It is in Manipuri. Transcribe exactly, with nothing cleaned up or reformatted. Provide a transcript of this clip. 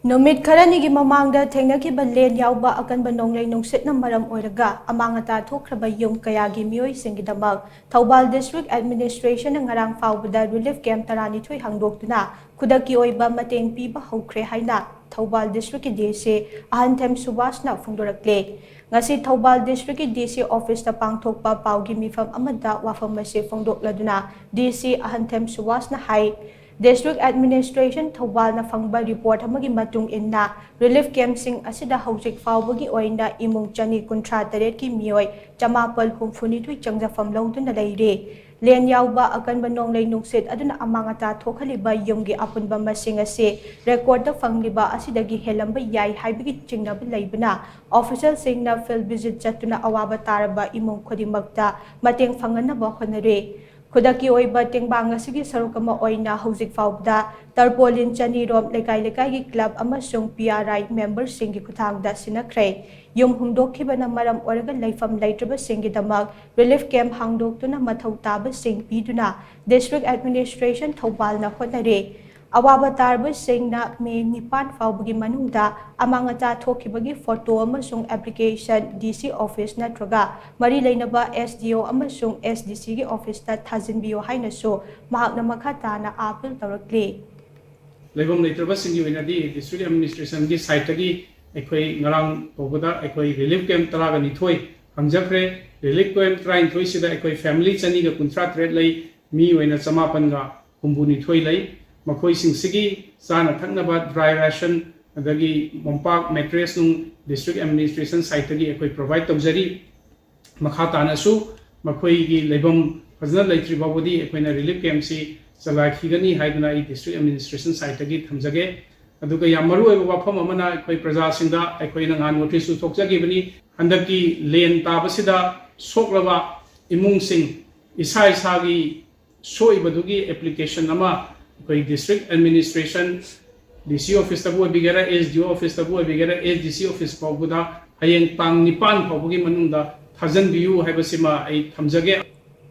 ꯅꯨꯃꯤꯠ ꯈꯔꯅꯤꯒꯤ ꯃꯃꯥꯡꯗ ꯊꯦꯡꯅꯈꯤꯕ ꯂꯦꯟ ꯌꯥꯎꯕ ꯑꯀꯟꯕ ꯅꯣꯡꯂꯩ ꯅꯨꯡꯁꯤꯠꯅ ꯃꯔꯝ ꯑꯣꯏꯔꯒ ꯑꯃꯥꯡ ꯑꯇꯥ ꯊꯣꯛꯈ꯭ꯔꯕ ꯌꯨꯝ ꯀꯌꯥꯒꯤ ꯃꯤꯑꯣꯏꯁꯤꯡꯒꯤꯗꯃꯛ ꯊꯧꯕꯥꯜ District Administrationꯅ ꯉꯔꯥꯡ ꯐꯥꯎꯕꯗ relief camp ꯇꯔꯥꯅꯤꯊꯣꯏ ꯍꯥꯡꯗꯣꯛꯇꯨꯅ ꯈꯨꯗꯛꯀꯤ ꯑꯣꯏꯕ ꯃꯇꯦꯡ ꯄꯤꯕ ꯍꯧꯈ꯭ꯔꯦ ꯍꯥꯏꯅ ꯊꯧꯕꯥꯜ Districtꯀꯤ DC ꯑꯍꯟꯊꯦꯝ ꯁꯨꯕꯥꯁꯅ ꯐꯣꯡꯗꯣꯔꯛꯂꯦ꯫ ꯉꯁꯤ ꯊꯧꯕꯥꯜ Districtꯀꯤ DC officeꯇ ꯄꯥꯡꯊꯣꯛꯄ ꯄꯥꯎꯒꯤ ꯃꯤꯐꯝ ꯑꯃꯗ ꯋꯥꯐꯝ ꯑꯁꯤ ꯐꯣꯡꯗꯣꯛꯂꯗꯨꯅ DC ꯑꯍꯟꯊꯦꯝ ꯁꯨꯕꯥꯁꯅ ꯍꯥꯏ, District Administration ꯊꯧꯕꯥꯜꯅ ꯐꯪꯕ report ꯑꯃꯒꯤ ꯃꯇꯨꯡ ꯏꯟꯅ relief campꯁꯤꯡ ꯑꯁꯤꯗ ꯍꯧꯖꯤꯛ ꯐꯥꯎꯕꯒꯤ ꯑꯣꯏꯅ ꯏꯃꯨꯡ ꯆꯅꯤ ꯀꯨꯟꯊ꯭ꯔꯥ ꯇꯔꯦꯠꯀꯤ ꯃꯤꯑꯣꯏ ꯆꯃꯥꯄꯜ ꯍꯨꯝꯐꯨꯅꯤꯊꯣꯏ ꯆꯪꯖꯐꯝ ꯂꯧꯗꯨꯅ ꯂꯩꯔꯦ꯫ ꯂꯦꯟ ꯌꯥꯎꯕ ꯑꯀꯟꯕ ꯅꯣꯡꯂꯩ ꯅꯨꯡꯁꯤꯠ ꯑꯗꯨꯅ ꯑꯃꯥꯡ ꯑꯇꯥ ꯊꯣꯛꯍꯜꯂꯤꯕ ꯌꯨꯝꯒꯤ ꯑꯄꯨꯟꯕ ꯃꯁꯤꯡ ꯑꯁꯤ recordꯇ ꯐꯪꯂꯤꯕ ꯑꯁꯤꯗꯒꯤ ꯍꯦꯜꯂꯝꯕ ꯌꯥꯏ ꯍꯥꯏꯕꯒꯤ ꯆꯤꯡꯅꯕ ꯂꯩꯕꯅ, officialꯁꯤꯡꯅ field visit ꯆꯠꯇꯨꯅ ꯑꯋꯥꯕ ꯇꯥꯔꯕ ꯏꯃꯨꯡ ꯈꯨꯗꯤꯡꯃꯛꯇ ꯃꯇꯦꯡ ꯐꯪꯍꯟꯅꯕ ꯍꯣꯠꯅꯔꯦ꯫ ꯈꯨꯗꯛꯀꯤ ꯑꯣꯏꯕ ꯇꯦꯡꯕꯥꯡ ꯑꯁꯤꯒꯤ ꯁꯔꯨꯛ ꯑꯃ ꯑꯣꯏꯅ ꯍꯧꯖꯤꯛ ꯐꯥꯎꯕꯗ ꯇꯔꯄꯣꯂꯤꯟ ꯆꯅꯤꯔꯣꯝ ꯂꯩꯀꯥꯏ ꯂꯩꯀꯥꯏꯒꯤ club ꯑꯃꯁꯨꯡ PRI memberꯁꯤꯡꯒꯤ ꯈꯨꯠꯊꯥꯡꯗ ꯁꯤꯟꯅꯈ꯭ꯔꯦ꯫ ꯌꯨꯝ ꯍꯨꯝꯗꯣꯛꯈꯤꯕꯅ ꯃꯔꯝ ꯑꯣꯏꯔꯒ ꯂꯩꯐꯝ ꯂꯩꯇ꯭ꯔꯕꯁꯤꯡꯒꯤꯗꯃꯛ relief camp ꯍꯥꯡꯗꯣꯛꯇꯨꯅ ꯃꯊꯧ ꯇꯥꯕꯁꯤꯡ ꯄꯤꯗꯨꯅ District Administration ꯊꯧꯕꯥꯜꯅ ꯍꯣꯠꯅꯔꯦ꯫ ꯑꯋꯥꯕ ꯇꯥꯔꯕꯁꯤꯡꯅ ꯃꯦ ꯅꯤꯄꯥꯟ ꯐꯥꯎꯕꯒꯤ ꯃꯅꯨꯡꯗ ꯑꯃꯥꯡ ꯑꯇꯥ ꯊꯣꯛꯈꯤꯕꯒꯤ photo ꯑꯃꯁꯨꯡ application DC office ꯅꯠꯇ꯭ꯔꯒ ꯃꯔꯤ ꯂꯩꯅꯕ SDO ꯑꯃꯁꯨꯡ SDCꯒꯤ officeꯇ ꯊꯥꯖꯤꯟꯕꯤꯌꯨ ꯍꯥꯏꯅꯁꯨ ꯃꯍꯥꯛꯅ ꯃꯈꯥ ꯇꯥꯅ appeal ꯇꯧꯔꯛꯂꯤ꯫ ꯂꯩꯐꯝ ꯂꯩꯇ꯭ꯔꯕꯁꯤꯡꯒꯤ ꯑꯣꯏꯅꯗꯤ District Administrationꯒꯤ sideꯇꯒꯤ ꯑꯩꯈꯣꯏ ꯉꯔꯥꯡ ꯐꯥꯎꯕꯗ ꯑꯩꯈꯣꯏ relief camp ꯇꯔꯥꯒ ꯅꯤꯊꯣꯏ ꯍꯥꯡꯖꯈ꯭ꯔꯦ꯫ Relief camp ꯇꯔꯥꯅꯤꯊꯣꯏꯁꯤꯗ ꯑꯩꯈꯣꯏ family ꯆꯅꯤꯒ ꯀꯨꯟꯊ꯭ꯔꯥ ꯇꯔꯦꯠ ꯂꯩ, ꯃꯤ ꯑꯣꯏꯅ ꯆꯃꯥꯄꯟꯒ ꯍꯨꯝꯐꯨꯅꯤꯊꯣꯏ ꯂꯩ꯫ ꯃꯈꯣꯏꯁꯤꯡꯁꯤꯒꯤ ꯆꯥꯅ ꯊꯛꯅꯕ dry ration ꯑꯗꯒꯤ ꯃꯣꯝꯄꯥꯛ, mattress ꯅꯨꯡ District Administration sideꯇꯒꯤ ꯑꯩꯈꯣꯏ provide ꯇꯧꯖꯔꯤ꯫ ꯃꯈꯥ ꯇꯥꯅꯁꯨ ꯃꯈꯣꯏꯒꯤ ꯂꯩꯐꯝ ꯐꯖꯅ ꯂꯩꯇ꯭ꯔꯤ ꯐꯥꯎꯕꯗꯤ ꯑꯩꯈꯣꯏꯅ relief campꯁꯤ ꯆꯂꯥꯏꯈꯤꯒꯅꯤ ꯍꯥꯏꯗꯨꯅ ꯑꯩ District Administration sideꯇꯒꯤ ꯊꯝꯖꯒꯦ꯫ ꯑꯗꯨꯒ ꯌꯥꯝ ꯃꯔꯨꯑꯣꯏꯕ ꯋꯥꯐꯝ ꯑꯃꯅ ꯑꯩꯈꯣꯏ ꯄ꯭ꯔꯖꯥꯁꯤꯡꯗ ꯑꯩꯈꯣꯏꯅ ꯅꯍꯥꯟ noticeꯁꯨ ꯊꯣꯛꯆꯈꯤꯕꯅꯤ꯫ ꯍꯟꯗꯛꯀꯤ ꯂꯦꯟ ꯇꯥꯕꯁꯤꯗ ꯁꯣꯛꯂꯕ ꯏꯃꯨꯡꯁꯤꯡ ꯏꯁꯥ ꯏꯁꯥꯒꯤ ꯁꯣꯛꯏꯕꯗꯨꯒꯤ application ꯑꯃ ꯑꯩꯈꯣꯏ District Administration, DC officeꯇꯕꯨ ꯑꯣꯏꯕꯤꯒꯦꯔꯥ, SDO officeꯇꯕꯨ ꯑꯣꯏꯕꯤꯒꯦꯔꯥ, SDC office ꯐꯥꯎꯕꯗ ꯍꯌꯦꯡ ꯇꯥꯡ ꯅꯤꯄꯥꯟ ꯐꯥꯎꯕꯒꯤ ꯃꯅꯨꯡꯗ ꯊꯥꯖꯤꯟꯕꯤꯌꯨ ꯍꯥꯏꯕꯁꯤꯃ ꯑꯩ ꯊꯝꯖꯒꯦ꯫